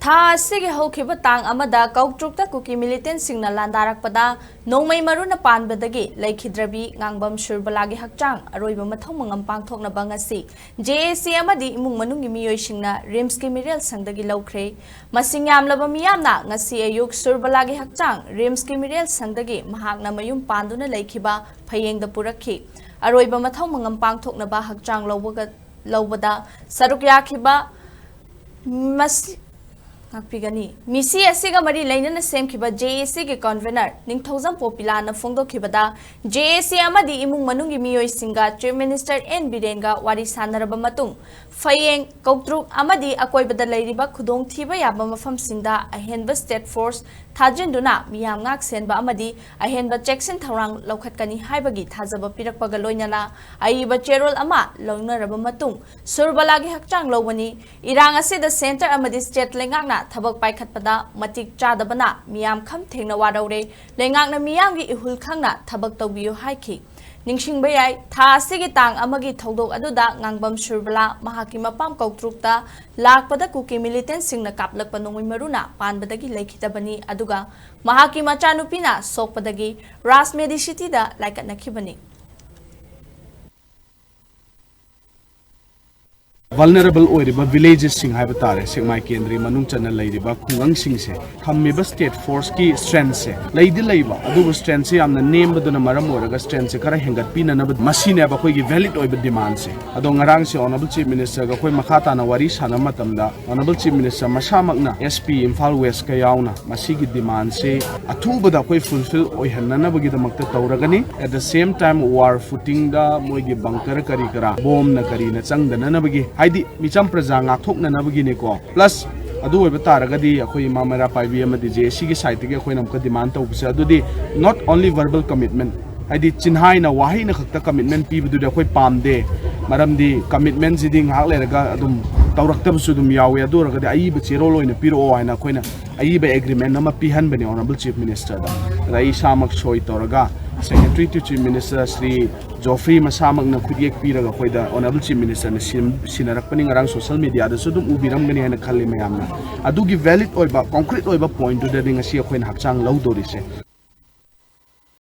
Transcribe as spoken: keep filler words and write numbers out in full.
ꯊꯥ ꯑꯁꯤꯒꯤ ꯍꯧꯈꯤꯕ ꯇꯥꯡ ꯑꯃꯗ ꯀꯧꯇ꯭ꯔꯨꯛꯇ ꯀꯨꯀꯤ ꯃꯤꯂꯤꯇꯦꯟꯁꯤꯡꯅ ꯂꯥꯟꯗꯥꯔꯛꯄꯗ ꯅꯣꯡꯃꯩ ꯃꯔꯨꯅ ꯄꯥꯟꯕꯗꯒꯤ ꯂꯩꯈꯤꯗ꯭ꯔꯕꯤ ꯉꯥꯡꯕꯝ ꯁꯨꯔꯕꯂꯥꯒꯤ ꯍꯛꯆꯥꯡ ꯑꯔꯣꯏꯕ ꯃꯊꯧ ꯃꯉꯝ ꯄꯥꯡꯊꯣꯛꯅꯕ ꯉꯁꯤ ꯖꯦ ꯑꯦ ꯁꯤ ꯑꯃꯗꯤ ꯏꯃꯨꯡ ꯃꯅꯨꯡꯒꯤ ꯃꯤꯑꯣꯏꯁꯤꯡꯅ ꯔꯤꯝꯁꯀꯤ ꯃꯤꯔꯦꯜ ꯁꯪꯗꯒꯤ ꯂꯧꯈ꯭ꯔꯦ꯫ ꯃꯁꯤꯡ ꯌꯥꯝꯂꯕ ꯃꯤꯌꯥꯝꯅ ꯉꯁꯤ ꯑꯌꯨꯛ ꯁꯨꯔꯕꯂꯥꯒꯤ ꯍꯛꯆꯥꯡ ꯔꯤꯝꯁꯀꯤ ꯃꯤꯔꯦꯜ ꯁꯪꯗꯒꯤ ꯃꯍꯥꯛꯅ ꯃꯌꯨꯝ ꯄꯥꯟꯗꯨꯅ ꯂꯩꯈꯤꯕ ꯐꯌꯦꯡꯗ ꯄꯨꯔꯛꯈꯤ꯫ ꯑꯔꯣꯏꯕ ꯃꯊꯧ ꯃꯉꯝ ꯄꯥꯡꯊꯣꯛꯅꯕ ꯍꯛꯆꯥꯡ ꯂꯧꯕꯒ-, ꯂꯧꯕꯗ ꯁꯔꯨꯛ ꯌꯥꯈꯤꯕ ꯃꯁꯤ-, ꯉꯥꯛꯄꯤꯒꯅꯤ꯫ ꯃꯤꯁꯤ ꯑꯁꯤꯒ ꯃꯔꯤ ꯂꯩꯅꯅ ꯁꯦꯝꯈꯤꯕ ꯖꯦ ꯑꯦ ꯁꯤꯒꯤ ꯀꯟꯚꯦꯅꯔ ꯅꯤꯡꯊꯧꯖꯝ ꯄꯣꯄꯤꯂꯥꯅ ꯐꯣꯡꯗꯣꯛꯈꯤꯕꯗ, ꯖꯦ ꯑꯦ ꯁꯤ ꯑꯃꯗꯤ ꯏꯃꯨꯡ ꯃꯅꯨꯡꯒꯤ ꯃꯤꯑꯣꯏꯁꯤꯡꯒ ꯆꯤꯐ ꯃꯤꯅꯤꯁꯇꯔ ꯑꯦꯟ ꯕꯤꯔꯦꯟꯒ ꯋꯥꯔꯤ ꯁꯥꯟꯅꯔꯕ ꯃꯇꯨꯡ, ꯐꯌꯦꯡ, ꯀꯧꯇ꯭ꯔꯨꯛ ꯑꯃꯗꯤ ꯑꯀꯣꯏꯕꯗ ꯂꯩꯔꯤꯕ ꯈꯨꯗꯣꯡꯊꯤꯕ ꯌꯥꯕ ꯃꯐꯝꯁꯤꯡꯗ ꯑꯍꯦꯟꯕ ꯁ꯭ꯇꯦꯠ ꯐꯣꯔꯁ ꯊꯥꯖꯤꯟꯗꯨꯅ ꯃꯤꯌꯥꯝ ꯉꯥꯛ ꯁꯦꯟꯕ ꯑꯃꯗꯤ ꯑꯍꯦꯟꯕ ꯆꯦꯛꯁꯤꯟ ꯊꯧꯔꯥꯡ ꯂꯧꯈꯠꯀꯅꯤ ꯍꯥꯏꯕꯒꯤ ꯊꯥꯖꯕ ꯄꯤꯔꯛꯄꯒ ꯂꯣꯏꯅꯅ ꯑꯏꯕ ꯆꯦꯔꯣꯜ ꯑꯃ ꯂꯧꯅꯔꯕ ꯃꯇꯨꯡ ꯁꯨꯔꯕꯂꯥꯒꯤ ꯍꯛꯆꯥꯡ ꯂꯧꯕꯅꯤ꯫ ꯏꯔꯥꯡ ꯑꯁꯤꯗ ꯁꯦꯟꯇꯔ ꯑꯃꯗꯤ ꯁ꯭ꯇꯦꯠ ꯂꯩꯉꯥꯛꯅ ꯊꯕꯛ ꯄꯥꯏꯈꯠꯄꯗ ꯃꯇꯤꯛ ꯆꯥꯗꯕꯅ ꯃꯤꯌꯥꯝ ꯈꯝ ꯊꯦꯡꯅ ꯋꯥꯔꯧꯔꯦ꯫ ꯂꯩꯉꯥꯛꯅ ꯃꯤꯌꯥꯝꯒꯤ ꯏꯍꯨꯜ ꯈꯪꯅ ꯊꯕꯛ ꯇꯧꯕꯤꯌꯨ ꯍꯥꯏꯈꯤ꯫ ꯅꯤꯡꯁꯤꯡꯕ ꯌꯥꯏ, ꯊꯥ ꯑꯁꯤꯒꯤ ꯇꯥꯡ ꯑꯃꯒꯤ ꯊꯧꯗꯣꯛ ꯑꯗꯨꯗ ꯉꯥꯡꯕꯝ ꯁꯨꯔꯕꯂꯥ ꯃꯍꯥꯛꯀꯤ ꯃꯄꯥꯝ ꯀꯧꯇ꯭ꯔꯨꯛꯇ ꯂꯥꯛꯄꯗ ꯀꯨꯀꯤ ꯃꯤꯂꯤꯇꯦꯟꯁꯤꯡꯅ ꯀꯥꯞꯂꯛꯄ ꯅꯣꯡꯃꯩ ꯃꯔꯨꯅ ꯄꯥꯟꯕꯗꯒꯤ ꯂꯩꯈꯤꯗꯕꯅꯤ, ꯑꯗꯨꯒ ꯃꯍꯥꯛꯀꯤ ꯃꯆꯥꯅꯨꯄꯤꯅ ꯁꯣꯛꯄꯗꯒꯤ ꯔꯥꯖ ꯃꯦꯗꯤꯁꯤꯇꯤꯗ ꯂꯥꯏꯀꯠꯅꯈꯤꯕꯅꯤ꯫ ꯚꯜꯅꯔꯦꯕꯜ ꯑꯣꯏꯔꯤꯕ ꯚꯤꯂꯦꯖꯦꯁꯁꯤꯡ ꯍꯥꯏꯕ ꯇꯥꯔꯦ, ꯁꯦꯛꯃꯥꯏ ꯀꯦꯟꯗ꯭ꯔꯒꯤ ꯃꯅꯨꯡ ꯆꯟꯅ ꯂꯩꯔꯤꯕ ꯈꯨꯡꯒꯪꯁꯤꯡꯁꯦ ꯊꯝꯃꯤꯕ ꯁ꯭ꯇꯦꯠ ꯐꯣꯔꯁꯀꯤ ꯁ꯭ꯇꯔꯦꯡꯁꯦ ꯂꯩꯗꯤ ꯂꯩꯕ, ꯑꯗꯨꯕꯨ ꯁ꯭ꯇꯔꯦꯡꯁꯦ ꯌꯥꯝꯅ ꯅꯦꯝꯕꯗꯨꯅ ꯃꯔꯝ ꯑꯣꯏꯔꯒ ꯁ꯭ꯇꯔꯦꯡꯁꯦ ꯈꯔ ꯍꯦꯟꯒꯠꯄꯤꯅꯅꯕ, ꯃꯁꯤꯅꯦꯕ ꯑꯩꯈꯣꯏꯒꯤ ꯚꯦꯂꯤꯗ ꯑꯣꯏꯕ ꯗꯤꯃꯥꯟꯁꯦ꯫ ꯑꯗꯣ ꯉꯔꯥꯡꯁꯦ ꯑꯣꯅꯔꯦꯕꯜ ꯆꯤꯐ ꯃꯤꯅꯤꯁꯇꯔꯒ ꯑꯩꯈꯣꯏ ꯃꯈꯥ ꯇꯥꯅ ꯋꯥꯔꯤ ꯁꯥꯟꯅꯕ ꯃꯇꯝꯗ ꯑꯣꯅꯔꯦꯕꯜ ꯆꯤꯐ ꯃꯤꯅꯤꯁꯇꯔ ꯃꯁꯥꯃꯛꯅ ꯑꯦꯁ ꯄꯤ ꯏꯝꯐꯥꯜ ꯋꯦꯁꯀ ꯌꯥꯎꯅ ꯃꯁꯤꯒꯤ ꯗꯤꯃꯥꯟꯁꯦ ꯑꯊꯨꯕꯗ ꯑꯩꯈꯣꯏ ꯐꯨꯜꯐꯤꯜ ꯑꯣꯏꯍꯟꯅꯅꯕꯒꯤꯗꯃꯛꯇ ꯇꯧꯔꯒꯅꯤ꯫ At the same time, war footingꯗ ꯃꯣꯏꯒꯤ ꯕꯪꯀꯔ ꯀꯔꯤ ꯀꯔꯥ, ꯕꯣꯝꯅ ꯀꯔꯤꯅ ꯆꯪꯗꯅꯅꯕꯒꯤ, ꯍꯥꯏꯗꯤ ꯃꯤꯆꯝ ꯄ꯭ꯔꯖꯥ ꯉꯥꯛꯊꯣꯛꯅꯅꯕꯒꯤꯅꯤꯀꯣ꯫ Plus, ꯑꯗꯨ ꯑꯣꯏꯕ ꯇꯥꯔꯒꯗꯤ ꯑꯩꯈꯣꯏ ꯏꯃꯥ ꯃꯩꯔꯥ ꯄꯥꯏꯕꯤ ꯑꯃꯗꯤ ꯖꯦ ꯑꯦ ꯁꯤꯒꯤ ꯁꯥꯏꯠꯇꯒꯤ ꯑꯩꯈꯣꯏꯅ ꯑꯃꯨꯛꯀ ꯗꯤꯃꯥꯟ ꯇꯧꯕꯁꯦ, ꯑꯗꯨꯗꯤ not only verbal commitment, ꯍꯥꯏꯗꯤ ꯆꯤꯟꯍꯥꯏꯅ, ꯋꯥꯍꯩꯅ ꯈꯛꯇ ꯀꯃꯤꯠꯃꯦꯟ ꯄꯤꯕꯗꯨꯗꯤ ꯑꯩꯈꯣꯏ ꯄꯥꯝꯗꯦ꯫ ꯃꯔꯝꯗꯤ ꯀꯃꯤꯠꯃꯦꯟꯁꯤꯗꯤ ꯉꯥꯏꯍꯥꯛ ꯂꯩꯔꯒ ꯑꯗꯨꯝ ꯇꯧꯔꯛꯇꯕꯁꯨ ꯑꯗꯨꯝ ꯌꯥꯎꯋꯤ꯫ ꯑꯗꯨ ꯑꯣꯏꯔꯒꯗꯤ ꯑꯏꯕ ꯆꯦꯔꯣꯜ ꯑꯣꯏꯅ ꯄꯤꯔꯛꯑꯣ ꯍꯥꯏꯅ ꯑꯩꯈꯣꯏꯅ ꯑꯏꯕ ꯑꯦꯒ꯭ꯔꯤꯃꯦꯟ ꯑꯃ ꯄꯤꯍꯟꯕꯅꯦ ꯑꯣꯅꯔꯦꯕꯜ ꯆꯤꯐ ꯃꯤꯅꯤꯁꯇꯔꯗ꯫ ꯑꯗ ꯑꯩ ꯏꯁꯥꯃꯛ ꯁꯣꯏ ꯇꯧꯔꯒ Secretary to Chief Minister Shri ꯖꯣꯐ꯭ꯔꯤ ꯃꯁꯥꯃꯛꯅ ꯈꯨꯠꯌꯦꯛ ꯄꯤꯔꯒ ꯑꯩꯈꯣꯏꯗ Honourable Chief Minister ꯅ ꯁꯤꯟ-, ꯁꯤꯟꯅꯔꯛꯄꯅꯤ꯫ ꯉꯔꯥꯡ social media ꯗꯁꯨ ꯑꯗꯨꯝ ꯎꯕꯤꯔꯝꯒꯅꯤ ꯍꯥꯏꯅ ꯈꯜꯂꯤ ꯃꯌꯥꯝꯅ꯫ ꯑꯗꯨꯒꯤ valid ꯑꯣꯏꯕ, concrete ꯑꯣꯏꯕ point ꯇꯨꯗꯅꯤ ꯉꯁꯤ ꯑꯩꯈꯣꯏꯅ ꯍꯛꯆꯥꯡ ꯂꯧꯗꯣꯔꯤꯁꯦ꯫